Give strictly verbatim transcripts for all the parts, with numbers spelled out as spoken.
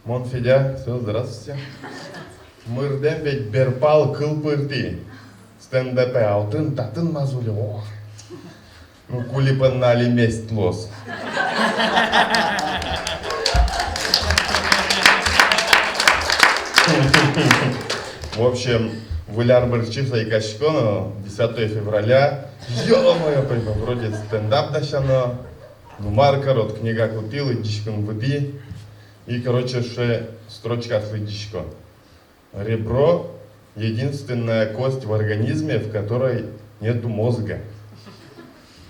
Мон Федя, всё, здравствуйте. Мырдэм ведь берпал кыл пыртӥ. Стендапе алтын, татын мазуле, о. Ну, кули понна али месть луоз. В общем, выль ар бырчи сайкасько но, десятое февраля. Ё-моё, поймы, вроде стендап дасяно. Ну, мар карод, книга кутӥ, лыдӟиськыны вуи. И, короче, сыӵе строчкаос лыдӟисько. Ребро — единственная кость в организме, в которой нету мозга.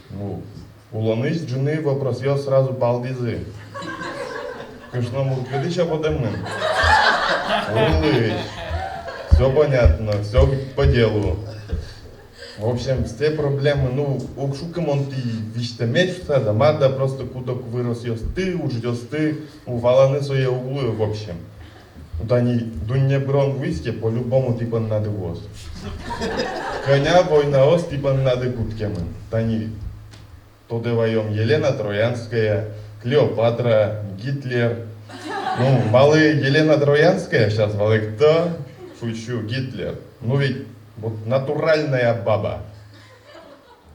Ну, улонысь ӝыны вопросъёс сразу палдӥзы. Кышномурт кытысь потэмын? Улысь. Всё понятно, всё по делу. В общем, все проблемы, ну, уг шукы мон тӥ визьтэмесь шуса да мар да, просто куд-ог выросъёсты, ужъёсты, ну, валаны сое уг луы, в общем. Ну, тани дунне бырон вуиз ке, по-любому тӥ поннады вуоз. Кӧня войнаос тӥ поннады кутскемын. Тани тодэ ваём: Елена Троянская, Клеопатра, Гитлер. Ну, малы Елена Троянская, щас валэкто, шучу, Гитлер. Ну ведь вот натуральная баба.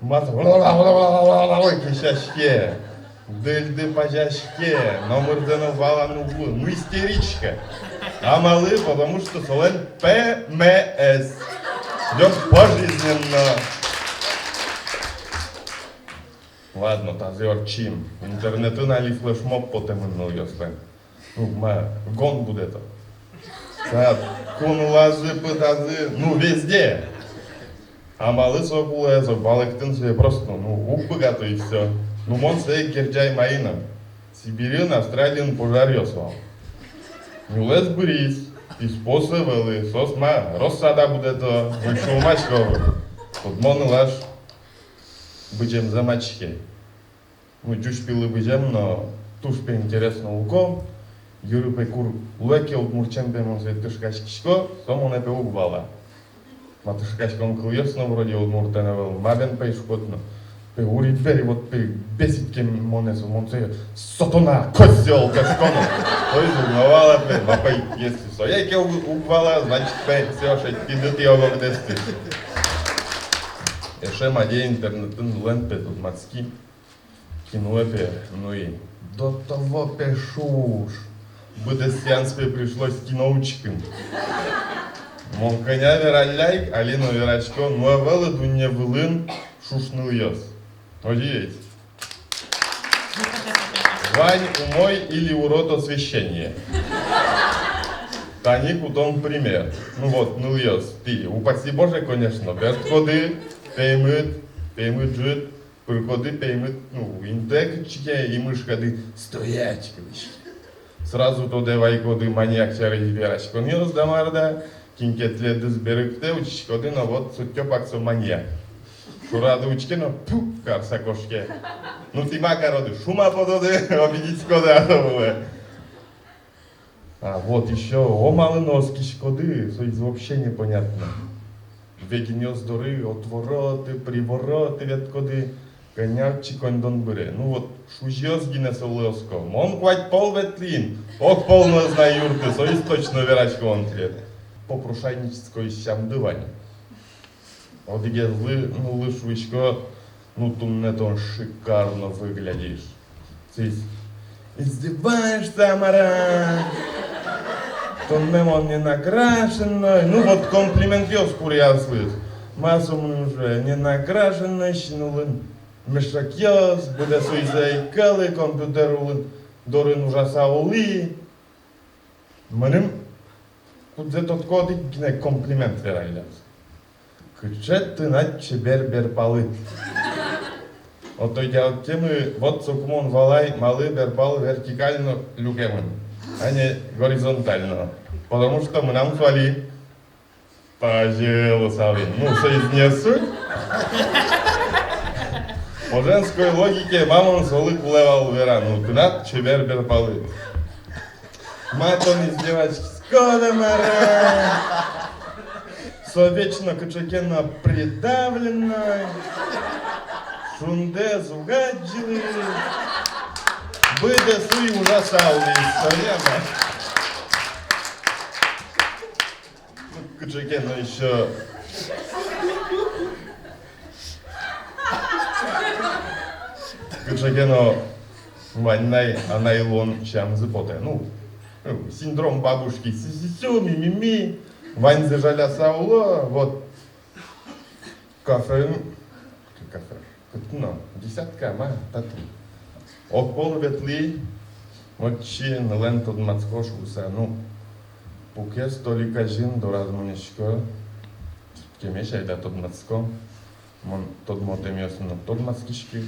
Мат кесяське, дыльды пазяське, номырзэ но валаны уг луы. Ну, истеричка. А малы? Потому что солэн П М С. Идёт пожизненно. Ладно, тазэ ортчим. Интернетын али флешмоб потэмын нылъёслэн. Ну, ма, гон будэто. Сад, кунулазы, пытазы, ну, везде. А малы со кулэ, со валэктыны сое просто, ну, уг быгато и всё. Ну, мон сое герӟай маин но. Сибирьын, Австралиын пожаръёс вал. Нюлэс быриз, писпуос ӧвӧл, соос ма, рассада будэто, ну, сюлмасько. Тодмо нылаш быземзэ мадиське. Ну, ӟуч пилы бызем но туж пе интересно луэ ук. Йыры пе кур луэ ке удмуртчем пе, мон сое тышкаськисько, со монэ пе уг вала. Ма, тышкаськон кылъёс но вроде удмуртэн ӧвӧл, ма бен пе шукот но. Пе ури бери, вот пе бесит ке монэ со, мон сое сатана, козёл, пе шуко но. То есть уг но вала пе, ма пе, если сое ке уг, уг вала, значит пе всё, шедьтӥды тӥ огогдэсты. Эше мадья интернетын лэн пе, тут мацки. Кино пе, ну и до того пе шуш. Быдэс сеанс пе пришлось кино учкыны. Мон кӧня вералляй, али но верасько, ну, ӧвӧл дунне вылын шуш нылъёс. Озьы ведь. Вань умой или урод освещение. Тани кутом пример. Ну вот, нылъёс, тӥ, упаси Боже, конечно, бертӥськоды, пеймыт, пеймыт ӝыт, пыркоды пеймыт, ну, интые кытчы ке и мышкады стоять кылысь. Сразу тодэ вайиськоды маньяк сярысь вераськонъёс да мар да, кин ке тӥледыз берыктэ, учкиськоды но, вот сутё пак со маньяк. Шорады учке но, пу, карса кошке. Ну, тӥ ма кароды, шума потоды, обидитьскоды, а то вылэ. А вот ещё, о, малы но оскиськоды, со из вообще непонятно. Вегинъёс доры отвороты, привороты ветлӥськоды, кӧня отчы коньдон быре. Ну вот, шузиос гинэ солы оско. Мон куать пол ветлӥ ини, ог пол но ӧз на юрты, со из точно верасько мон тӥледлы. Попрошайнической сямды вань. Одӥгезлы, ну, лы шуисько, ну, туннэ тон шикарно выглядишь. Соиз: издеваешься, мар-а? Туннэ мон ненакрашенной. Ну, вот комплиментъёс куриослы. Ма со мыным уже ненакрашенной, син улын мешокъёс, быдэс уйзэ ӧй кӧлы, компьютер улын дорын ужаса улӥ. Мыным, кудзэ тодӥсько, одӥг гинэ комплимент вералляз. Кыӵе тынад чебер берпалыд. Отойдя от темы, вот соку мон валай, малы берпал вертикально люкемын, а не горизонтально. Потому что мынам со али тазьы луысал ини. Ну, соиз не суть. По женской логике, ма мон солы кулэ вал вераны: ну, тынад чебер берпалыд. Ма тон издеваться кариськод-а, мар-а? Со вечно кыӵе ке но придавленной. Шундэс уг адӟылы. Быдэс уй ужаса улӥз. Соин-а? Кыӵе ке но ещё, кыӵе ке но вань на, анай луон сямзы потэ. Ну, синдром бабушки, сю-сю-сю, ми-ми-ми. Ваньзэ жаляса уло, вот. Кафеын, кафе, кытын но, «Десятка» ма, татын. Огпол ветлӥ, отчы нылэн тодматско шуыса, ну, пукес Толик азьын дораз мынӥсько, кемесь айда тодматско. Мон тодмотэмъёсын но тодматскиськи.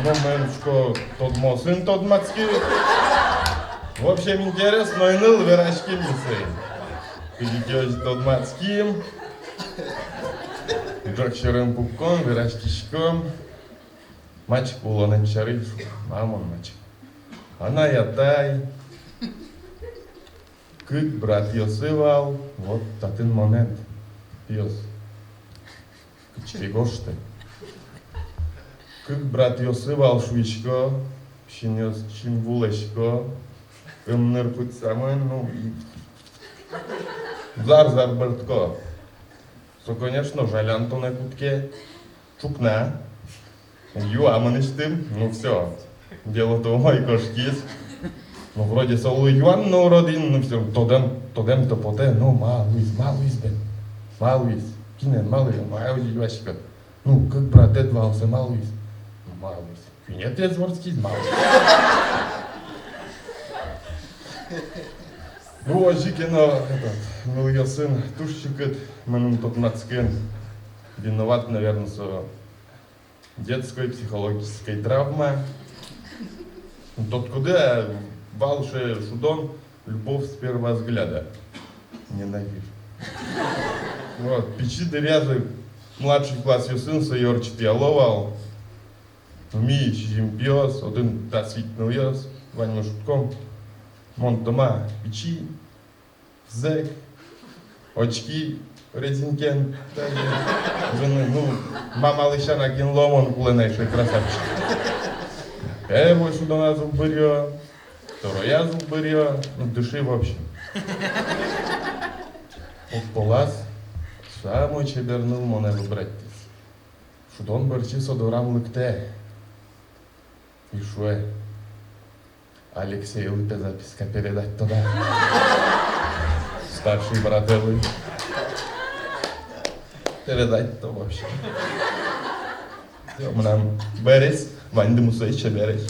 Но мон, шуисько, тодмоосын тодматски. В общем, интересной ныл, вераським ми сое. Кызьы ке озьы тодматским. Ӝӧк сьӧрын пукком, вераськиськом. Маӵек улонэд сярысь, ма мон маӵек. Анай-атай. Кык братъёсы вал, вот татын монэ, пиос. Кыӵе ке гожтэ. Кык братъёсы вал, шуисько, песянайёс синвулэсько, ымныр пытсамын, ну, и зар-зар бӧрдко. Со, конечно, жалян тонэ кутске, ӵукна. Юа мынэсьтым, ну всё, дело-то умой кошкиз. Ну, вроде солы юан но урод ини, ну всё, тодэм, тодэм-то потэ, ну, ма луиз, ма луиз бен, ма луиз, кинэн ма луиз, ма луиз, юаськод. Ну, кык братэд вал, сое ма луиз, ну, ма луиз, куинетӥез вордскиз, ма луиз. Ну, озьы ке но, этот, нылъёсын туж секыт мыным тодматскын. Виноват, наверно, со детской психологической травма. Тодӥськоды-а, вал сыӵе шудон «Любовь с первого взгляда». Ненавижу. Вот, пичи дыръязы младший классъёсын сое ортчытъяло вал. Ми сизьым пиос, отын дас вить нылъёс, ваньмы шудком. Мон-то ма, пичи, зэк, очки резинкаен, даже, ну, мамалы сяна, кин луомон кулэ на ещё, красавчик. Первой шудоназ уг быръё, второяз уг быръё, ну, дыши, в общем. Огполаз самой чебер ныл монэ выбратьтӥз. Шудон бӧрсьы со дорам лыктэ и шуэ: «Алексейлы, пе, записка передать тодо-а?» Старший братэлы. Передать тодо вообще. Всё, мынам бересь, ваньды мусо ещё бересь.